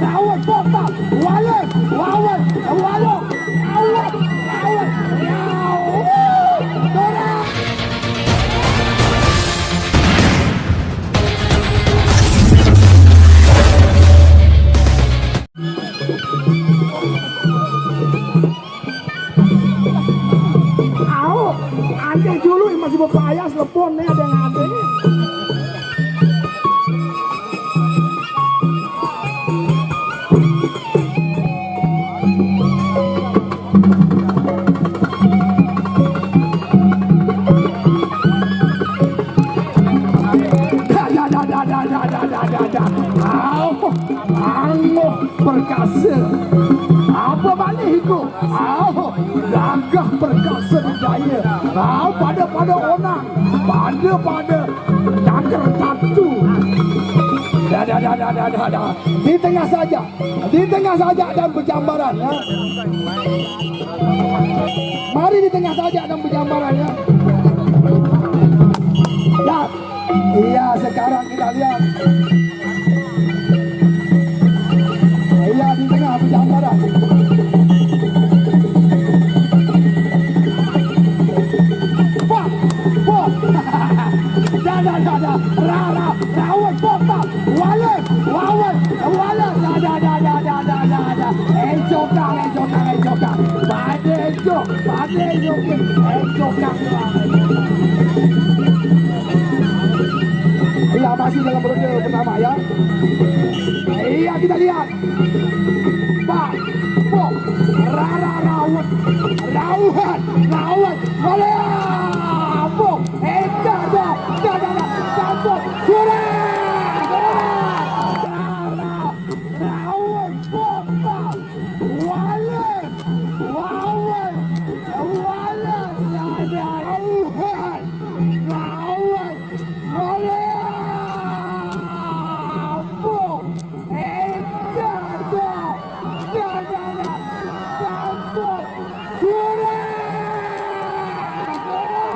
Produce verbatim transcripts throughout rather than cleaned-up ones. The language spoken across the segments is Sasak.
Rawat, Bokal, Walet, Wawan, Walong, Rawat, Rawat, Rawat. Au, anjing dulu masih bepayas, lepon nih, ada yang ada nih. Dah, dah, dah, dah, dah, dah, dah, dah, dah, dah. Au, angoh perkasa. Apa manih iku? Au, gagah perkasa dijaya. Au, pada-pada onang, pada-pada caker tatu. Dah, dah, dah, dah, dah, dah, dah. Di tengah saja. Di tengah sajak dan berjambaran, ya. Mari di tengah sajak dan berjambaran, ya. Ya. Iya, sekarang kita lihat. Iya, di tengah berjambaran. Wah, wah. Dah, dah, dah, dah. Ra, ra, rawat, bokal. Walet, Wawan, Walet, dah, dah, dah. Eh, cokak, eh, cokak, eh, cokak. Pada cok, pada cok, eh, cokak. Iya, masih dalam ronde pertama, ya. Iya, kita lihat. Pak, Pok, Rara, Rawat, Rawat, Rawat, Walet, Pok, eh, dah, dah, dah, dah, dah, dah, Pok, sudah, sudah. Rara. Rawat, Bokal, Walet, Wawan, Walet, Rawat, Rawat, Walet, Ampun, eh, dah, dah, dah, dah, dah, Ampun, sudah, sudah.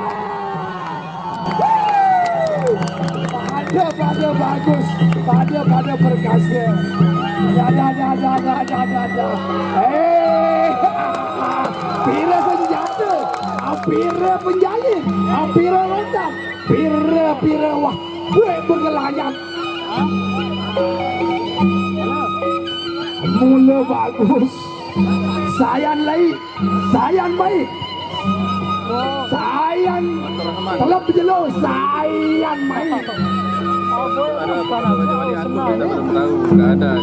Pada, pada bagus, pada, pada perkasa. Dah, dah, dah. Eh, pira senjata, pira penjalin, pira rotan, pira, pira wah, buat berkelanjang. Mula bagus. Sayan lai. Sayan mai. Sayan telep jelo, sayan mai. Ada apa namanya wali atur, kita belum tahu, nggak ada.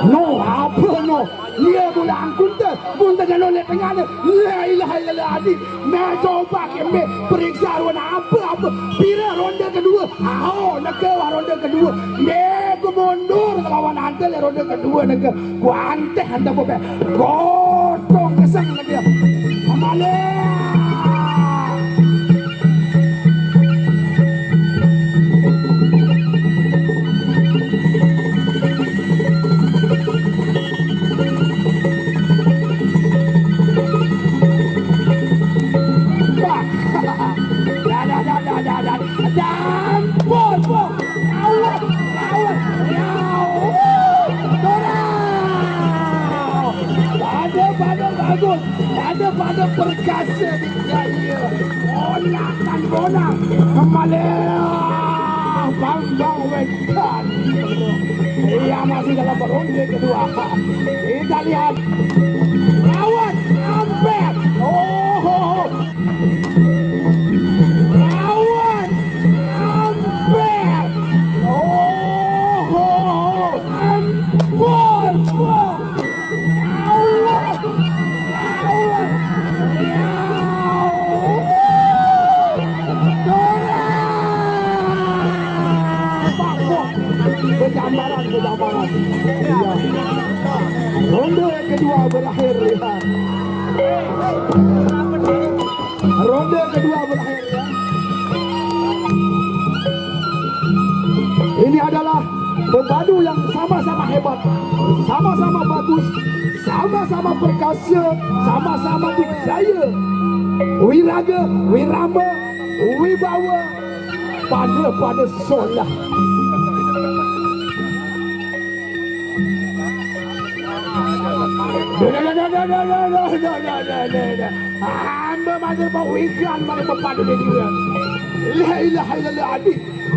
No, apa no? Dia mula angkun te, pun tengah no lek tengah ne. La ilaha illallah adi. Nah, coba kembe periksa ronde apa, apa. Pira ronde kedua? Ao, neke wah ronde kedua. Neke mundur ngelawan ante lek ronde kedua neke. Gua anteh ante bobe. Gotong keseng lagi. Pemale. Wah. Dah, dah, dah, dah, dah, dah. Dah, ampun, ampun. Lawan, lawan. Yau. Dorang. Pada, pada bagus. Pada, pada perkasa di daya. Onak dan bonang. Kembali. Bang, bang, wekan. Iya, masih dalam ronde kedua. Kita lihat. Lawan, ampet. Oh, oh, oh. Lawan Ampet. Oh, oh, oh. Ampun, ampun. Lawan. Lawan. Lawan. Dorang. Bakok. Berjambaran, berjambaran. Iya. Ronde kedua berakhir, ya. Ronde kedua berakhir, ya. Ini adalah pepadu yang sama-sama hebat, sama-sama bagus, sama-sama perkasa, sama-sama dikdaya. Wiraga, wirama, wibawa, pada-pada solah. Hamba matur pawikan marang pepadu dene. La ilaha illallah, Adi.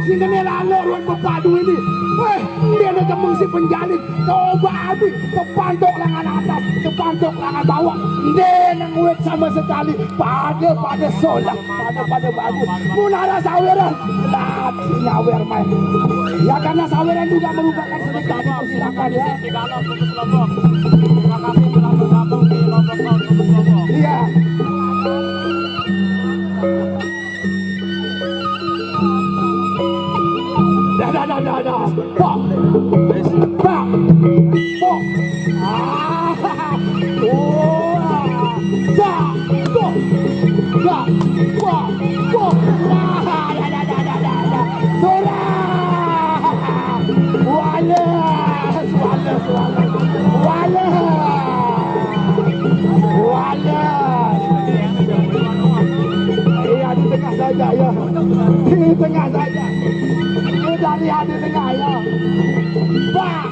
Sing kene lalo ruan pepadu ini. Weh, dene kemeng si penjalin. Coba, Adi, tepantok lengan atas, tepantok lengan bawah. Dene nguwit sama sekali. Pada-pada solah, pada-pada bagus. Mun ada saweran, lap si nyawer main. Ya, karena saweran juga merupakan sedekah, dipersilakan ya. Terima kasih telah bergabung di Lombok Road Kudus Lombok. Iya. Dah, dah, dah, dah, dah. Pak. Pak. Pak. Ah. Oh. Pak. Pak. Pak. Pak. Pak. Dah, dah, dah, dah, dah, dah. Surah. Wallace, Wallace, Wallace. Wallace. Wallace. Iya, di tengah saja, ya. Di tengah saja. Kita lihat di tengah, ya. Pak.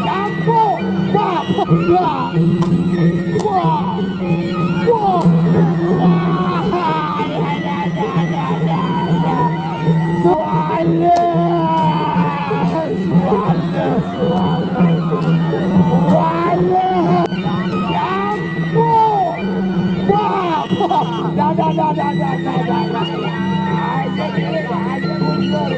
Campur. Pak. Pak. Pak. Pak. Wah. Suara, suara, suara, suara. Ya ampun. Wah, wah. Dah, dah, dah, dah, dah, dah, dah, dah. Aja, aja mundur.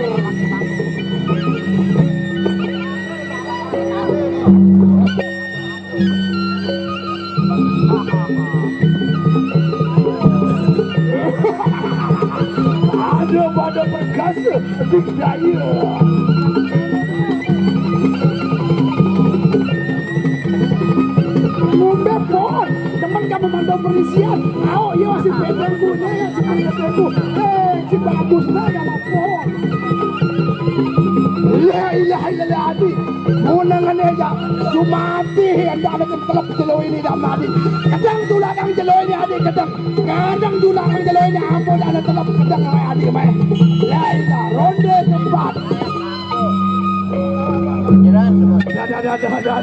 Ada pada perkasa dikdaya. Ngombe pon, demen kamu mantau perisian. Au, iya, si petengku, iya, iya, si petengku. Eh, si bagus, nah, ya, pon. La ilaha illallah, Adi. Mun ngene ja, cuma ati yang dak ada telep jelo ini dak mati. Kadang tulak nang jelo ini, Adi, kadang. Kadang tulak nang jelo ini, ampun, dak ada telep, kadang, Adi, mai. La ilaha, ronde keempat. Dah, dah, dah, dah.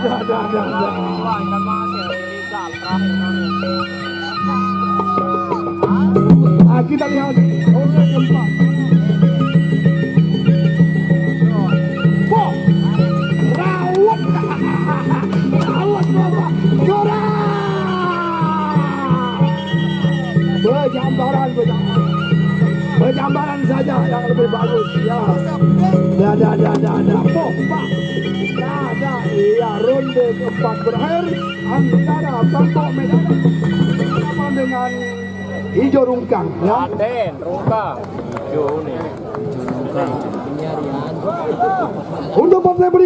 Ah, kita lihat. Oke, keempat. Wah, rawat. Rawat, Bapak. Juara. Berjambaran, berjambaran. Berjambaran saja yang lebih bagus. Ya. Dah, dah, dah, dah, dah. Poh, Pak. Dah, dah. Iya, ronde keempat berakhir antara Bangkok Medan dengan Ijo Rungkang, ya. Raden Rungkang. Ijo nih. Untuk partai berikutnya.